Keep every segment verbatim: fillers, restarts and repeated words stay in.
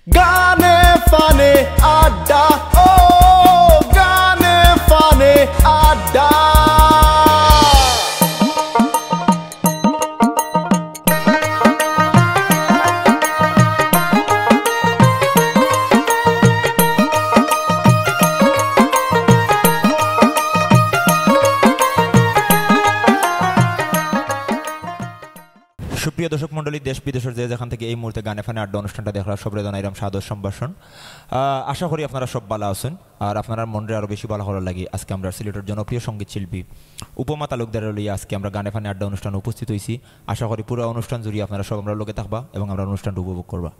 গানে ফানে আড্ডা, ও গানে ফানে আড্ডা। সুপ্রিয় দর্শক মণ্ডলী, দেশ বিদেশের যে যেখান থেকে এই মুহূর্তে গানে ফানে আড্ডা অনুষ্ঠানটা দেখরা, সবরে জানাইরাম সাদর সম্ভাষণ। আহ, আশা করি আপনারা সব ভালা আছেন, আর আপনারার মনরে আরো বেশি ভালা করার লাগি আজকে আমরা সিলেটের জনপ্রিয় সঙ্গীত শিল্পী উপমা তালুকদাররে লইয়া আজকে আমরা গানে ফানে আড্ডা অনুষ্ঠানে উপস্থিত হইছি। আশা করি পুরো অনুষ্ঠান জুড়িয়া আপনারা সব আমরার লগে থাকবা এবং আমরার অনুষ্ঠানটা উপভোগ করবা।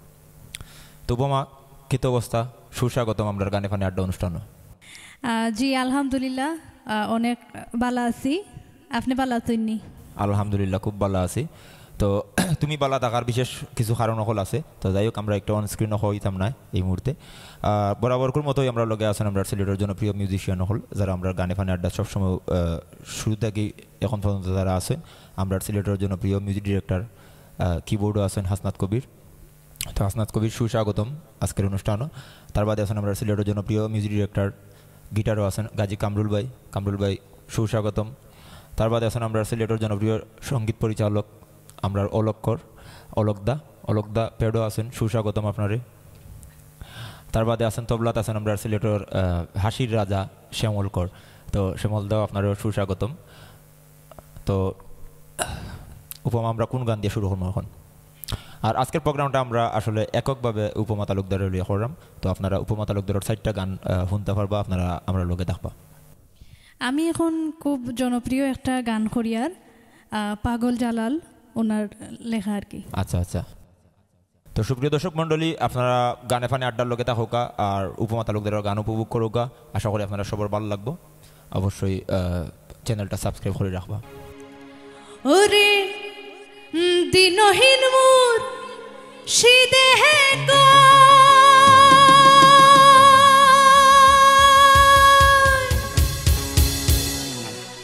তো উপমা, কিতা অবস্থা? সুস্বাগতম আমরার গানে ফানে আড্ডা অনুষ্ঠানো। আহ, জি, আলহামদুলিল্লাহ, আহ, অনেক ভালা আছি। আপনি ভালা আছেন নি? আলহামদুলিল্লাহ, খুব ভালা আছি। তো তুমি ভালা থাকার বিশেষ কিছু কারণ অকল আছে। তো যাই হোক, আমরা একটু on screen অইতাম না এই মুহূর্তে। আহ, বরাবরকুর মতোই আমরার লগে আছেন আমরার সিলেটের জনপ্রিয় মিউজিশিয়ান অকল, যারা আমরার গানে ফানে আড্ডা সবসময়, আহ, শুরু থাকি এখন পর্যন্ত যারা আছেন, আমরার সিলেটের জনপ্রিয় মিউজিক ডিরেক্টর, আহ, কিবোর্ডও আছেন হাসনাত কবির। তো হাসনাত কবির সুস্বাগতম আজকের অনুষ্ঠানও। তার বাদে আছেন আমরার সিলেটের জনপ্রিয় মিউজিক ডিরেক্টর, গিটারও আছেন গাজী কামরুল ভাই। কামরুল ভাই, সুস্বাগতম। তার বাদে আছেন আমরার সিলেটের জনপ্রিয় সঙ্গীত পরিচালক আমরার অলক কর, অলক দা। অলক দা প্যাডও আছেন, সুস্বাগতম আপনারে। তার বাদে আছেন তবলাত আছেন আমরার সিলেটের, আহ, হাসির রাজা শ্যামল কর। তো শ্যামল দাও, আপনারেও সুস্বাগতম। তো উপমা, আমরা কোন গান দিয়া শুরু করমু এখন? আর আজকের প্রোগ্রামটা আমরা আসলে এককভাবে উপমা তালুকদাররে লইয়া করলাম। তো আপনারা উপমা তালুকদারর চাইরটা গান, আহ, হুনতা পারবা, আপনারা আমরার লগে থাকবা। আমি এখন খুব জনপ্রিয় একটা গান করিয়ার, আহ, পাগল জালাল, ওনার লেখা আর কি। আচ্ছা, আচ্ছা। তো সুপ্রিয় দর্শক মণ্ডলী, আপনারা গানে ফানে আড্ডার লগে থাকউক্কা আর উপমা তালুকদারর গান উপভোগ করউক্কা। আশা করি আপনারা সবর ভালা লাগবো। অবশ্যই, আহ, চ্যানেলটা সাবস্ক্রাইব করি রাখবা। ওরে, উম, দিনহীন মুর্শিদে হে গো,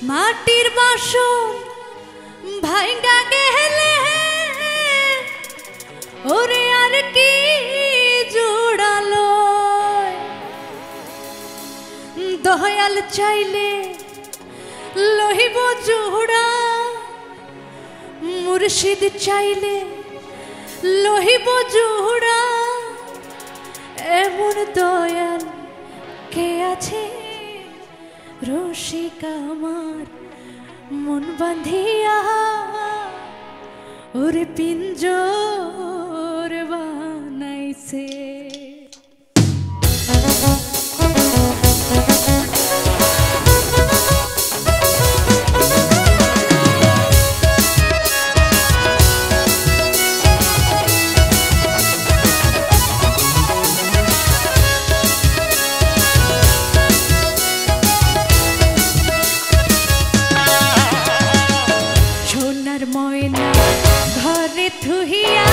মাটির বাসন ভাইঙ্গা গেলে, ওরে আর কি জুড়ালো? দয়াল চাইলে লহিব জুড়া, মুর্শিদ চাইলে লহিব জুড়া। এমন দয়াল কে আছে রসিক আমার মন বাঁধিয়া ওরে পিঞ্জর বানাইছে। সোনার ময়না ঘরে থুহিয়া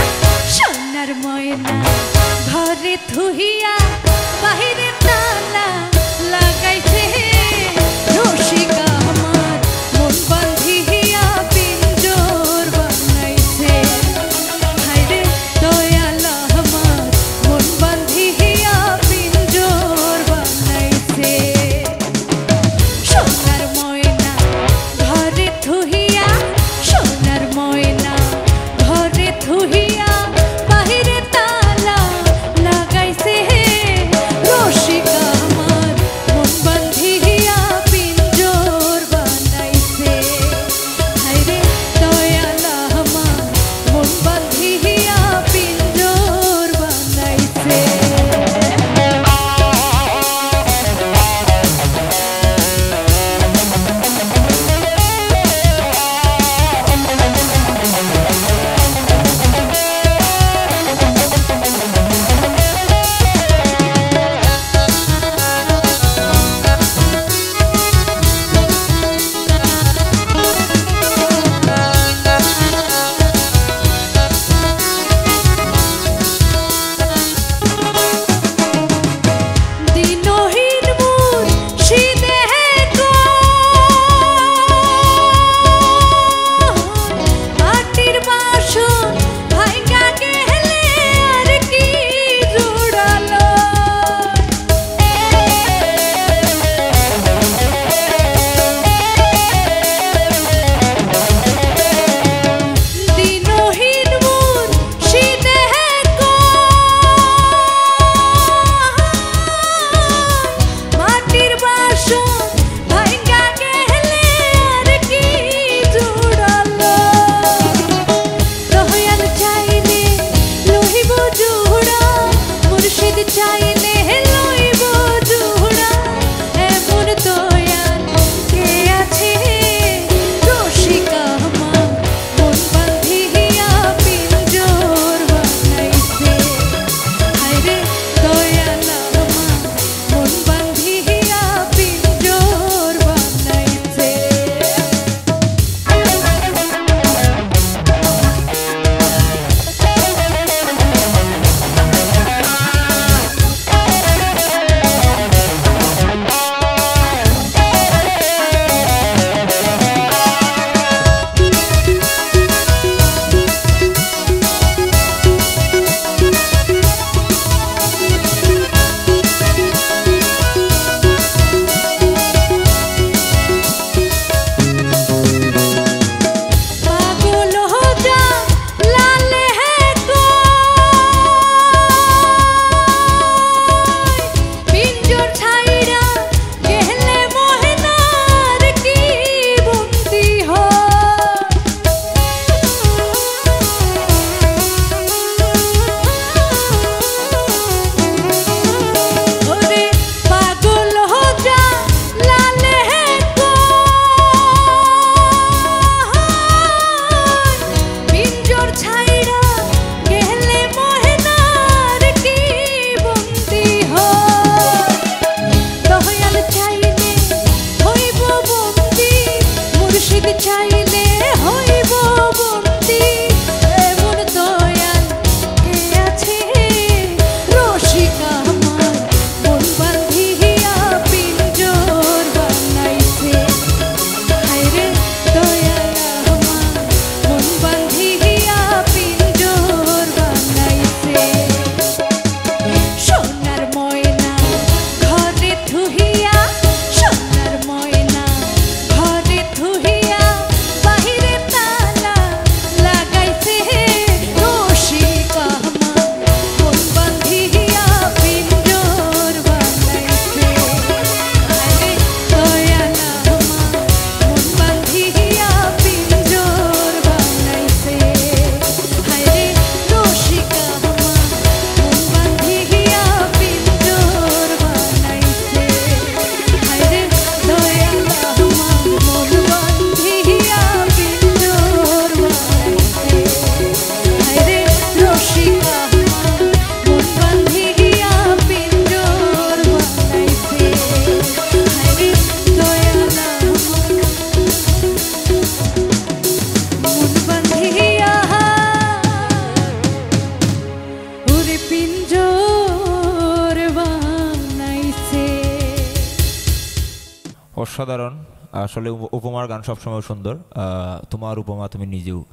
অসাধারণ। আসলে উপ-, উপমার গান সবসময় সুন্দর। আহ, তোমার উপমা তুমি নিজেও।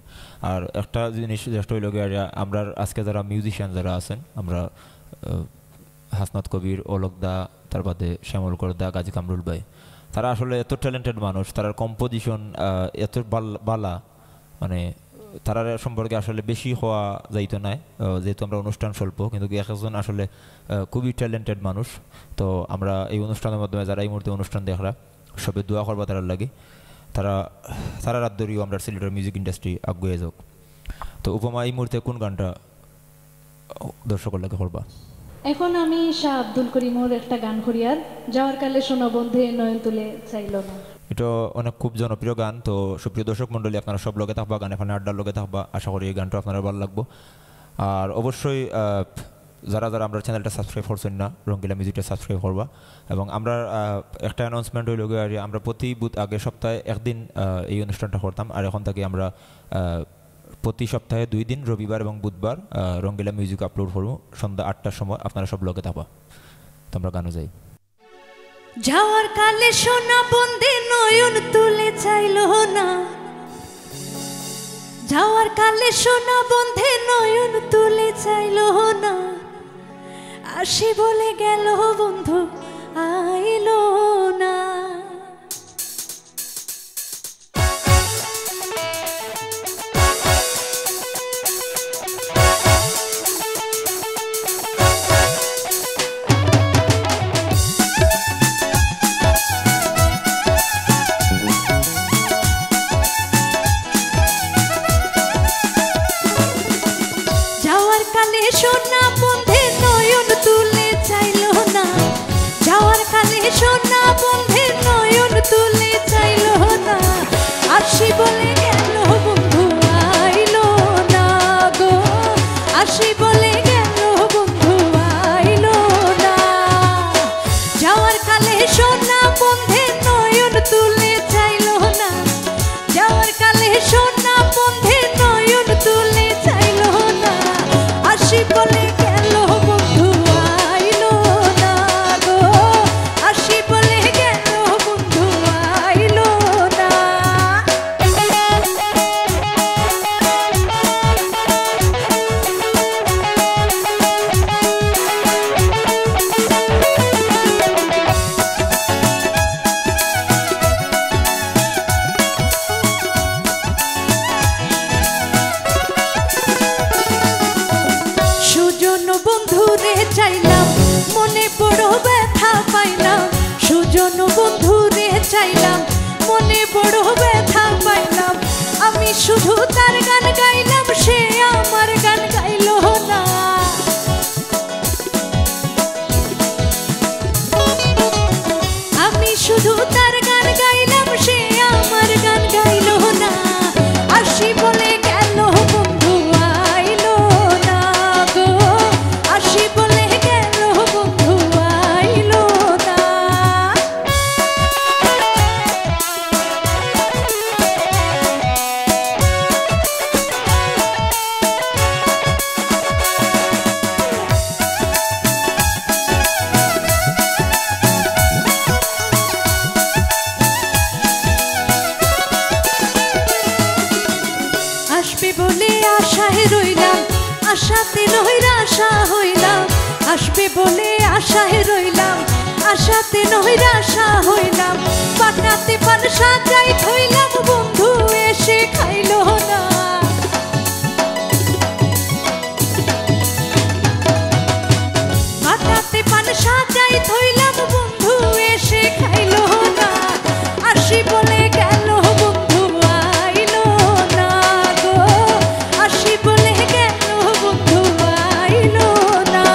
আর একটা জিনিস যেটা হইল গিয়ে, আর আমরার আজকে যারা মিউজিশিয়ান যারা আছেন, আমরা, আহ, হাসনাত কবির, অলক দা, তার বাদে শ্যামল কর দা, গাজী কামরুল ভাই, তারা আসলে এত ট্যালেন্টেড মানুষ, তারার কম্পোজিশন, আহ, এত বাল-, বালা, মানে, তারার সম্পর্কে আসলে বেশি হওয়া যাইতো না, আহ, যেহেতু আমরা অনুষ্ঠান স্বল্প, কিন্তু কি এক একজন আসলে, আহ, খুবই ট্যালেন্টেড মানুষ। তো আমরা এই অনুষ্ঠানের মাধ্যমে যারা এই মুহূর্তে অনুষ্ঠান দেখরা, সবে দোয়া করবা তারার লাগি। তারা, তারার হাত ধরিও আমরা সিলেটের মিউজিক ইন্ডাস্ট্রি আগুয়ে যাক। তো উপমা, এই মুহূর্তে কোন গানটা দর্শকর লাগি করবা? এখন আমি শাহ আব্দুল করিমর একটা গান করিয়ার, যাওয়ার কালে সোনা বন্ধে নয়ন তুলে চাইল না। এটা অনেক খুব জনপ্রিয় গান। তো সুপ্রিয় দর্শক মণ্ডলী, আপনারা সব লগে থাকবা, গানে ফানে আড্ডার লগে থাকবা। আশা করি এই গানটা আপনারা ভালো লাগবো। আর অবশ্যই, আহ, যারা যারা আমরা চ্যানেলটা সাবস্ক্রাইব করছেন না, রঙ্গিলা মিউজিকটা সাবস্ক্রাইব করবা। এবং আমরা, আহ, একটা অ্যানাউন্সমেন্ট হইল গিয়ে, আর আমরা প্রতি বুধ-, আগে সপ্তাহে একদিন, আহ, এই অনুষ্ঠানটা করতাম, আর এখন থাকি আমরা, আহ, প্রতি সপ্তাহে দুই দিন, রবিবার এবং বুধবার, আহ, রঙ্গিলা মিউজিক আপলোড করবো সন্ধ্যা আটটার সময়। আপনারা সব লগে থাকবা। তো আমরা গানও যাই। যাওয়ার কালে সোনা বন্ধে নয়ন তুলে চাইল না, যাওয়ার কালে সোনা বন্ধে নয়ন তুলে চাইল না, আসি বলে গেল বন্ধু আইল না। যাওয়ার কালে সোনা বন্ধে নয়ন তুলে চাইল না, যাওয়ার কালে সোনা বন্ধে নয়ন তুলে চাইল না, আসি বলে গেল বন্ধু আইল না গো, আসি বলে গেল বন্ধু আইল না। যাওয়ার কালে সোনা বন্ধে নয়ন তুলে চাইল না, যাওয়ার কালে সোনা বন্ধে নয়ন তুলে চাইল না, আসি বলে গেল বন্ধু আইল না গো, আসি বলে গেল বন্ধু আইল না। সুজন বন্ধুরে চাইলাম, মনে বড় ব্যথা পাইলাম। সুজন বন্ধুরে চাইলাম, মনে বড় ব্যথা পাইলাম। আমি শুধু তার গান গাইলাম, সে আমার গান গাইল না। আমি শুধু তার গান গাইলাম, সে আমার গান গাইল না। আসি বলে গেল বন্ধু আইল না গো, আসি বলে গেল বন্ধু আইল না। আসবে বলে আশায় রইলাম, আশাতে নৈরাশা হইলাম। আসবে বলে আশায় রইলাম, আশাতে নৈরাশা হইলাম। পাটাতে পান সাজাই থইলাম, বন্ধু এসে খাইল না। পাটাতে পান সাজাই থইলাম, বন্ধু এসে খাইল না। আসি বলে গেল বন্ধু আইল না গো, আসি বলে গেল বন্ধু আইল না।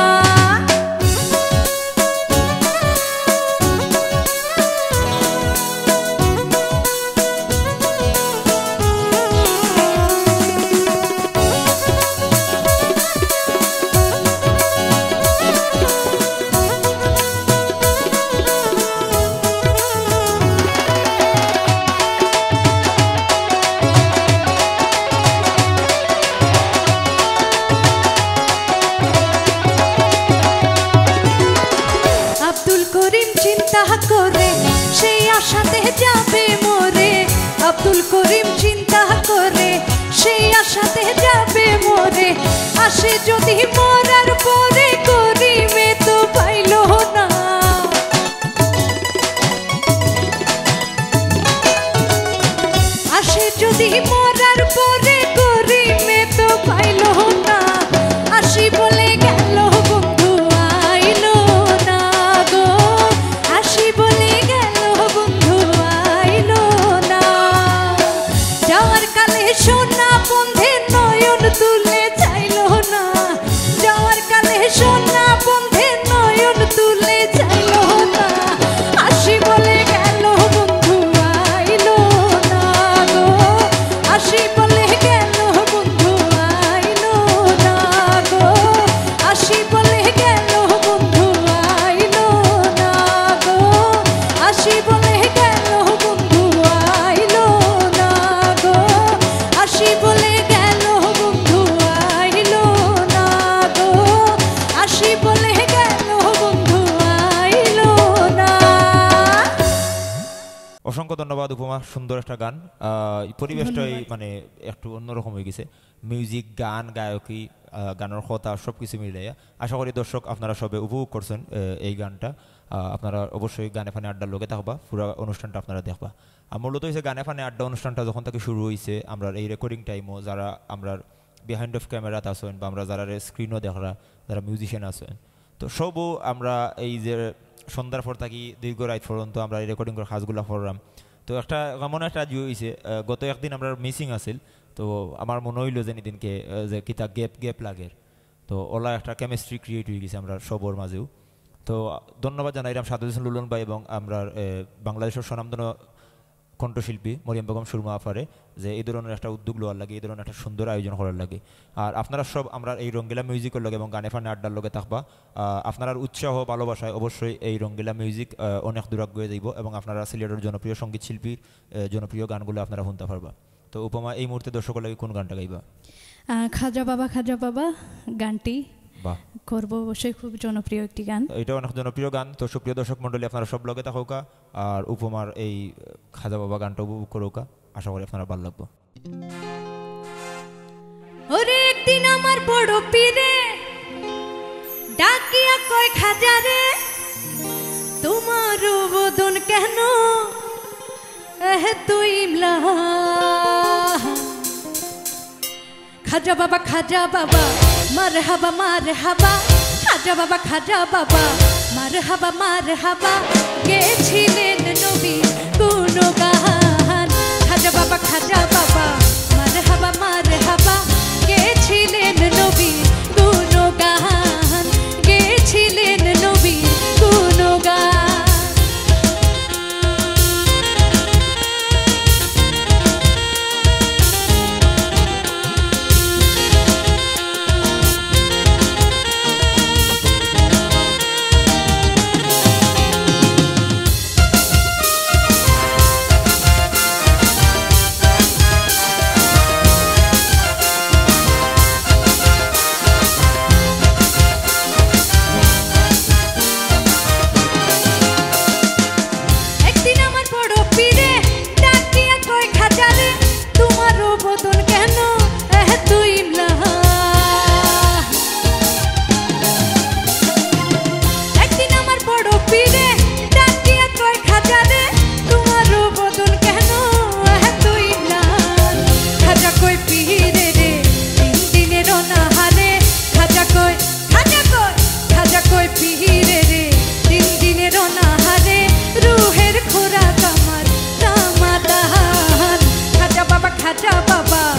যাবে মোরে, আব্দুল করিম চিন্তা করে, সেই আশাতে যাবে মোরে। আসে যদি মরার পরে, করিমে তো পাইল না। আসে যদি মরার পরে, করিমে তো পাইল না। আসি বলে গেল বন্ধু, আইল না গো। আসি বলে গেল বন্ধু, আইল না। যাওয়ার কালে সোনা বন্ধে নয়ন তুলে চাইল না। যাওয়ার কালে সোনা বন্ধে নয়ন তুলে চাইল না। আসি বলে গেল বন্ধু, আইল না গো। আসি বলে গেল বন্ধু, আইল না গো। আসি বলে গেল বন্ধু, আইল না গো। আসি বলে গেল বন্ধু, আইল না গো। আসি বলে গেল বন্ধু, আইল না গো। আসি বলে গেল বন্ধু, আইল না। অসংখ্য ধন্যবাদ উপমা, সুন্দর একটা গান। আহ, এই পরিবেশটাই ধন্যবাদ। মানে একটু অন্যরকম হয়ে গেছে। মিউজিক, গান, গায়কি, আহ, গানের কথা সব কিছু মিলাইয়া। আশা করি দর্শক আপনারা সবে উপভোগ করছেন, আহ, এই গানটা। আহ, আপনারা অবশ্যই গানে ফানে আড্ডার লগে থাকবা, পুরা অনুষ্ঠানটা আপনারা দেখবা। আর মূলত হইছে গানে ফানে আড্ডা অনুষ্ঠানটা যখন থেকে শুরু হইছে, আমরার এই রেকর্ডিং টাইমও যারা আমরার behind of camera-ত আছেন বা আমরা যারা স্ক্রিনও দেখরা, যারা মিউজিশিয়ান আছেন, তো সবও আমরা এই যে সন্ধ্যার পর থাকি দীর্ঘ রাত পর্যন্ত আমরা এই রেকর্ডিংয়ের কাজগুলা করলাম। তো একটা এমন একটা ইয়ে হইছে, আহ, গত একদিন আমরা মিসিং আছিল, তো আমার মনে হইলো যে নিদিনকে, আহ, যে কিতা গ্যাপ গ্যাপ লাগের, তো ওলা একটা কেমিস্ট্রি ক্রিয়েট হয়ে গেছে আমরা সবর মাঝেও। তো ধন্যবাদ জানাইলাম সাদুল হোসেন লুলন ভাই এবং আমরা, আহ, বাংলাদেশের স্বনামধন্য কণ্ঠশিল্পী মরিয়ম বেগম সুরমা আফারে যে এই ধরনের একটা উদ্যোগ লওয়ার লাগে, এই ধরনের একটা সুন্দর আয়োজন করার লাগে। আর আপনারা সব আমরা এই রঙ্গিলা মিউজিকের লগে এবং গানে ফানে আড্ডার লগে থাকবা। আহ, আপনারার উৎসাহ, ভালোবাসায় অবশ্যই এই রঙ্গিলা মিউজিক, আহ, অনেক দূর আগুয়ে যাইব এবং আপনারা সিলেটের জনপ্রিয় সঙ্গীত শিল্পীর, আহ, জনপ্রিয় গানগুলো আপনারা শুনতে পারবা। তো উপমা, এই মুহূর্তে দর্শকের লাগি কোন গানটা গাইবা? আহ, খাজা বাবা, খাজা বাবা গানটি বাহ। করব, অবশ্যই খুব জনপ্রিয় একটি গান। এটা অনেক জনপ্রিয় গান। তো সুপ্রিয় দর্শক মণ্ডলী, আপনারা সব লগে থাকউক্কা, আর উপমার এই খাজা বাবা গানটা উপভোগ করউক্কা। আশা করি আপনারা ভালো লাগবো। ওরে একদিন আমার বড় পীরে ডাকিয়া কয়, "খাজা রে, তোমার বদন কেন এত ইমলা?" খাজা বাবা, খাজা বাবা, মারহাবা, মারহাবা। খাজা বাবা, খাজা বাবা, মারহাবা, মারহাবা। গেয়েছিলেন নবী গুণগান। খাজা বাবা, খাজা বাবা, মারহাবা, মারহাবা। গেয়েছিলেন নবী গুণগান। গেয়েছিলেন নবী গুণগান। একদিন আমার বড় পীরে ডাকিয়া কয়, "খাজা রে, তোমার বদন কেন এত ইমলা?" একদিন আমার বড় পীরে ডাকিয়া কয়, "খাজা রে, তোমার বদন কেন এত ইমলা?" খাজা কয়, "পীরে রে, তিন দিনের অনাহারে।" খাজা কয়, খাজা কয়, খাজা কয়, "পীরে রে, তিন দিনের অনাহারে, রুহের খোরাক আমার সমাধান।" খাজা বাবা, খাজা বাবা,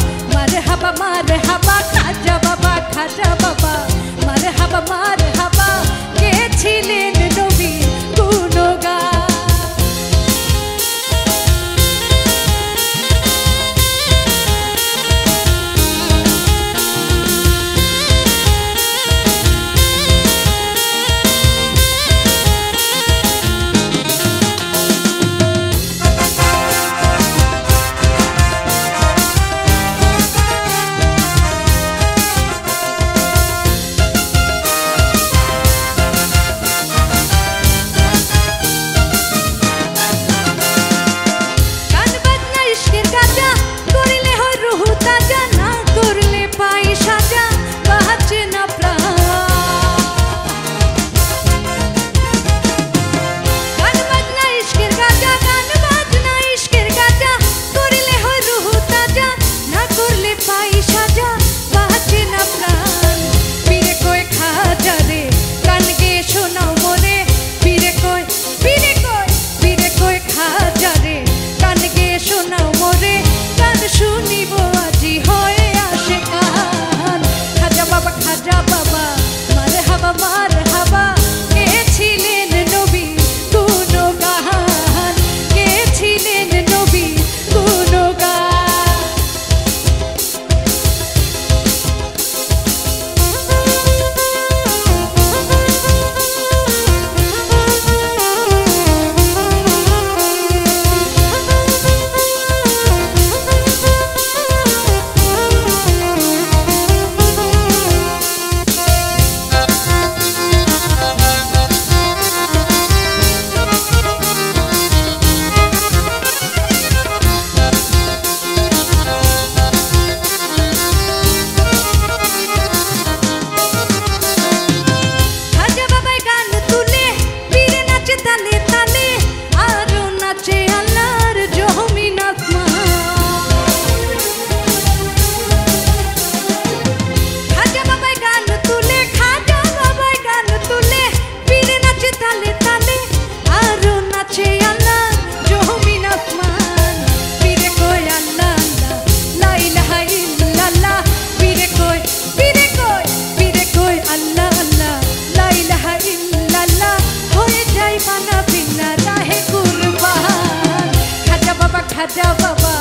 খাজা বাবা,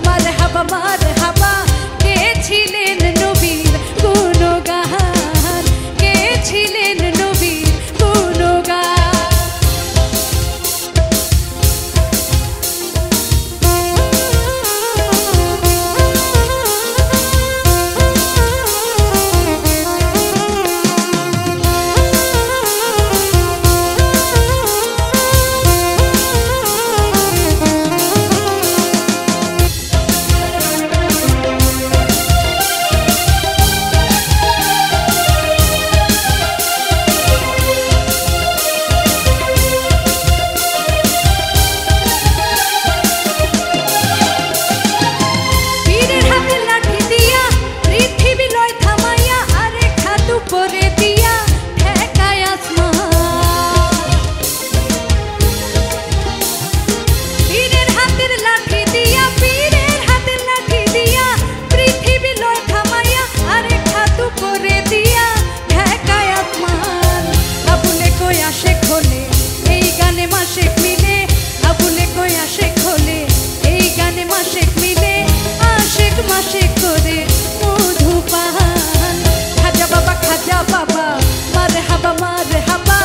মারহাবা, মারহাবা, গেছিলেন নবীর গুণগান, গেছিলেন নবীর গুণগান। পীরের হাতে লাঠি দিয়া পৃথিবী লয় থামাইয়া, আরেক হাত উপরে দিয়া ঠেকায় আসমান। পীরের হাতের লাঠি দিয়া, পীরের হাতের লাঠি দিয়া পৃথিবী লয় থামাইয়া, আরেক হাত উপরে দিয়া ঠেকায় আসমান। আবুলে কয় আশেক হলে, এই গানে মাসেক মিলে। আবুলে কয় আশেক হলে, এই গানে মাসেক মিলে। আশেক মাসেক করে মধু পান। খাজা বাবা, খাজা বাবা, মারহাবা, মারহাবা।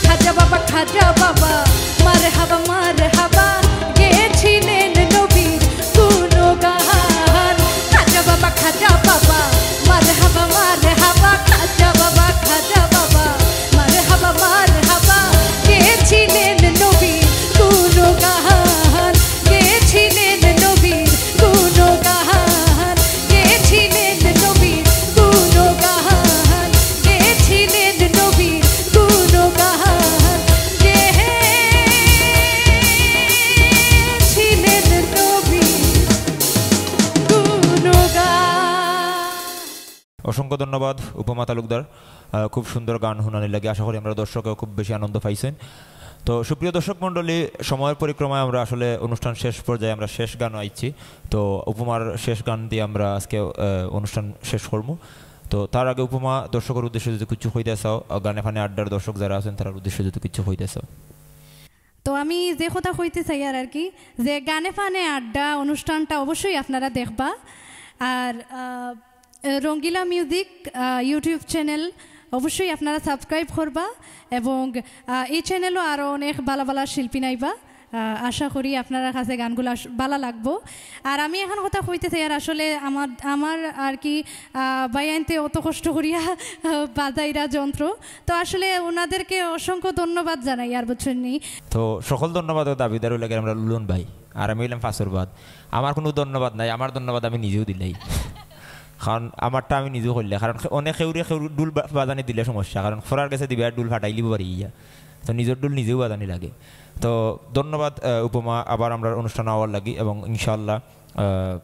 খাজা বাবা, খাজা বাবা, মারহাবা, মারহাবা। গেছিলেন নবীর গুণগান। খাজা বাবা, খাজা বাবা, মারহাবা, মারহাবা। খাজা বাবা, খাজা বাবা, মারহাবা, মারহাবা। গেছিলেন নবীর গুণগান, গেছিলেন নবীর গুণগান, গেছিলেন নবীর গুণগান, গেছিলেন নবীর গুণগান, গেছিলেন নবীর গুণগান। অসংখ্য ধন্যবাদ উপমা তালুকদার, আহ, খুব সুন্দর গান হুনানির লাগি। আশা করি আমরা দর্শকেও খুব বেশি আনন্দ পাইছেন। তো সুপ্রিয় দর্শক মণ্ডলী, সময়ের পরিক্রমায় আমরা আসলে অনুষ্ঠান শেষ পর্যায়ে, আমরা শেষ গানও আইছি। তো উপমার শেষ গান দিয়া আমরা আজকে, আহ, অনুষ্ঠান শেষ করমু। তো তার আগে উপমা দর্শকের উদ্দেশ্যে যদি কিছু কইতে চাও, আহ, গানে ফানে আড্ডার দর্শক যারা আছেন তারার উদ্দেশ্যে যদি কিছু কইতে চাও। তো আমি যে কথা কইতে চাই আর, আর কি, যে গানে ফানে আড্ডা অনুষ্ঠানটা অবশ্যই আপনারা দেখবা। আর, আহ, রঙ্গিলা মিউজিক, আহ, YouTube চ্যানেল অবশ্যই আপনারা সাবস্ক্রাইব করবা এবং, আহ, এই চ্যানেলও আরও অনেক বালা বালা শিল্পী নাইবা। আহ, আশা করি আপনারার কাছে গানগুলা স-, বালা লাগবো। আর আমি এখন কথা কইতে চাই আর, আসলে আমার, আমার আর কি, আহ, ভাইয়াইন্তে অত কষ্ট করিয়া, আহ, বাজাইরা যন্ত্র, তো আসলে ওনাদেরকে অসংখ্য ধন্যবাদ জানাই আর, বুঝছেন নি? তো সকল ধন্যবাদ ও দাবিদার অইলা গিয়া আমরা লুলন ভাই, আর আমি অইলাম ফাঁসর বাদ। আমার কুনু ধন্যবাদ নাই, আমার ধন্যবাদ আমি নিজেউ দিলাই। কারণ আমারটা আমি নিজেউ করলে, কারণ খে-, অনেক কেউরে কেউ ডুল বা-, বাজানি দিলে সমস্যা, কারণ ফরার গেছে দিবে আর ডুল ফাটাইলিবো বাড়ি গিয়া। তো নিজর ডুল নিজেউ বাজানি লাগে। তো ধন্যবাদ, আহ, উপমা, আবার আমরার অনুষ্ঠান আওয়ার লাগি, এবং ইনশাআল্লাহ, আহ,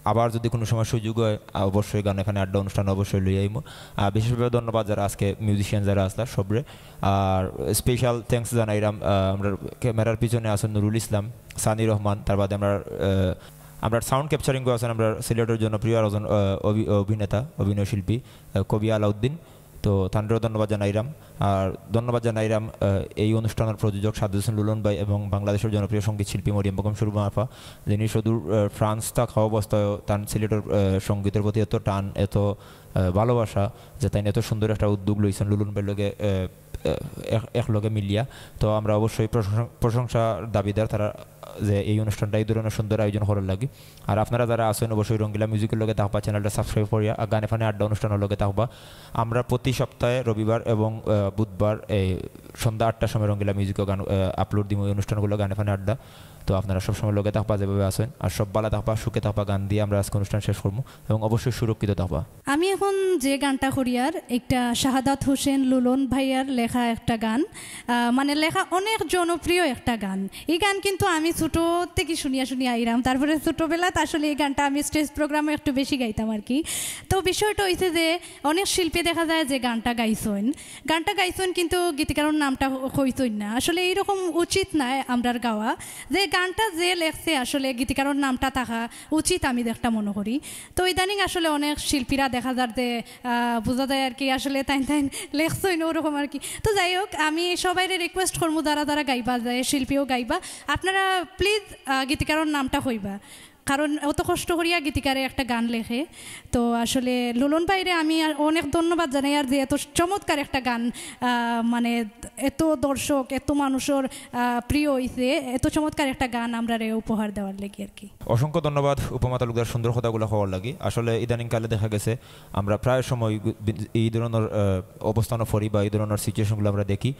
আবার যদি কুনু সময় সুযোগ হয়, আহ, অবশ্যই গানে ফানে আড্ডা অনুষ্ঠান অবশ্যই লই আইমু। আহ, বিশেষভাবে ধন্যবাদ যারা আজকে মিউজিশিয়ান যারা আছলা সবরে। আর স্পেশাল থ্যাঙ্কস জানাইরাম, আহ, আমরার ক্যামেরার পিছনে আছইন নুরুল ইসলাম, সানি রহমান, তার বাদে আমরার, আহ, আমরার সাউন্ড ক্যাপচারিংও আছইন আমরার সিলেটর জনপ্রিয় আর একজন, আহ, অভি-, অভিনেতা, অভিনয় শিল্পী, আহ, কবি আলাউদ্দিন। তো তানরেও ধন্যবাদ জানাইরাম। আর ধন্যবাদ জানাইরাম, আহ, এই অনুষ্ঠানর প্রযোজক সাদ্দাত হোসেন লুলন ভাই এবং বাংলাদেশর জনপ্রিয় সঙ্গীত শিল্পী মরিয়ম বেগম সুরমা আপা, যিনি সুদূর, আহ, ফ্রান্স থাকা অবস্থায়ও তান সিলেটর, আহ, সঙ্গীতর প্রতি এত টান, এত, আহ, ভালোবাসা, যে তাইন এত সুন্দর একটা উদ্যোগ লইছইন লুলন ভাইর লগে, আহ, আহ, এক-, একলগে মিলিয়া। তো আমরা অবশ্যই প্রশংসা, প্রশংসার দাবিদার তারা, যে এই অনুষ্ঠানটা এই ধরনের সুন্দর আয়োজন করার লাগি। আর আপনারা যারা আছইন অবশ্যই রঙ্গিলা মিউজিকর লগে থাকবা, চ্যানেলটা সাবস্ক্রাইব করিয়া, আর গানে ফানে আড্ডা অনুষ্ঠানর লগে থাকবা। আমরা প্রতি সপ্তাহে রবিবার এবং, আহ, বুধবার এই সন্ধ্যা আটটার সময় রঙ্গিলা মিউজিকও গান, আহ, আপলোড দিমু এই অনুষ্ঠানগুলো, গানে ফানে আড্ডা। তো আপনারা সবসময় লগে থাকবা যেভাবে আছইন, আর সব বালা থাকবা, সুখে থাকবা। গান দিয়া আমরা আজকে অনুষ্ঠান শেষ করমু এবং অবশ্যই সুরক্ষিত থাকবা। আমি এখন যে গানটা করিয়ার, একটা শাহাদাত হোসেন লুলন ভাইয়ার লেখা একটা গান, আহ, মানে লেখা অনেক জনপ্রিয় একটা গান। এই গান কিন্তু আমি ছোট থেকে শুনিয়া শুনিয়া আইরাম, তারপরে ছোটবেলাত আসলে এই গানটা আমি স্টেজ প্রোগ্রামে একটু বেশি গাইতাম আর কি। তো বিষয়টা হইছে যে অনেক শিল্পী দেখা যায় যে গানটা গাইছইন, গানটা গাইছইন কিন্তু গীতিকারর নামটা কইছইন না। আসলে এইরকম উচিত নায় আমরার গাওয়া, যে গানটা যে লেখছে আসলে গীতিকারর নামটা থাকা উচিত আমি দেখটা মনে করি। তো ইদানিং আসলে অনেক শিল্পীরা দেখা যার যে, আহ, বুঝা যায় আর কি আসলে তাইন তাইন লেখছইন ওরকম আর কি। তো যাই হোক, আমি সবাইরে রিকোয়েস্ট করমু যারা যারা গাইবা, যে শিল্পীও গাইবা, আপনারা প্লিজ, আহ, গীতিকারর নামটা কইবা। কারণ অত কষ্ট করিয়া গীতিকারে একটা গান লেখে। তো আসলে লুলন ভাইরে আমি আর অনেক ধন্যবাদ জানাই, আর যে এত চমৎকার একটা গান, আহ, মানে এত দর্শক, এত মানুষর, আহ, প্রিয় হইছে, এত চমৎকার একটা গান আমরারে উপহার দেওয়ার লাগি আর কি। অসংখ্য ধন্যবাদ উপমা তালুকদার সুন্দর কথাগুলা কওয়ার লাগি। আসলে ইদানিং কালে দেখা গেছে আমরা প্রায় সময় গু-, বি-, এই ধরনর, আহ, অবস্থানও পড়ি বা এই ধরনর সিচুয়েশনগুলো আমরা দেখি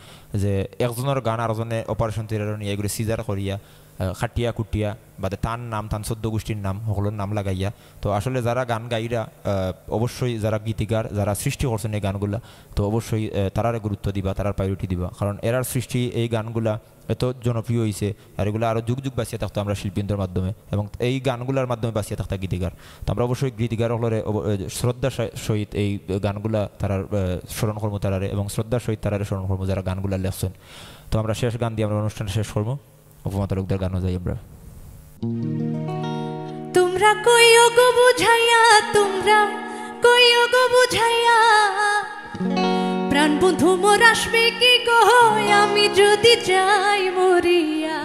যে একজনর গান আরজনে অপারেশন থিয়েটারো নিয়া এগুলো সিজার করিয়া, আহ, খাটিয়া কুটিয়া বাদে তার নাম, তার চোদ্দ গোষ্ঠীর নাম, সকলর নাম লাগাইয়া। তো আসলে যারা গান গাইরা, আহ, অবশ্যই যারা গীতিকার, যারা সৃষ্টি করছেন এই গানগুলা, তো অবশ্যই, আহ, তারারে গুরুত্ব দিবা, তারার প্রায়োরিটি দিবা। কারণ এরার সৃষ্টি এই গানগুলা এত জনপ্রিয় হইছে, আর এগুলা আরো যুগ যুগ বাঁচিয়া থাকতো আমরা শিল্পীদের মাধ্যমে, এবং এই গানগুলার মাধ্যমে বাঁচিয়া থাকতা গীতিকার। তো আমরা অবশ্যই গীতিকার সকলরে অব-, আহ, শ্রদ্ধা সহ-, সহিত এই গানগুলা তারার, আহ, স্মরণ করমু তারারে, এবং শ্রদ্ধার সহিত তারারে স্মরণ করমু যারা গানগুলা লেখছেন। তো আমরা শেষ গান দিয়ে আমরা অনুষ্ঠান শেষ করমু। উপমা তালুকদার গানও যাই আমরা। তোমরা কইও গো বুঝাইয়া, তোমরা কইও গো বুঝাইয়া, প্রাণ বন্ধু মোর আসবে কি গো, আমি যদি যাই মরিয়া।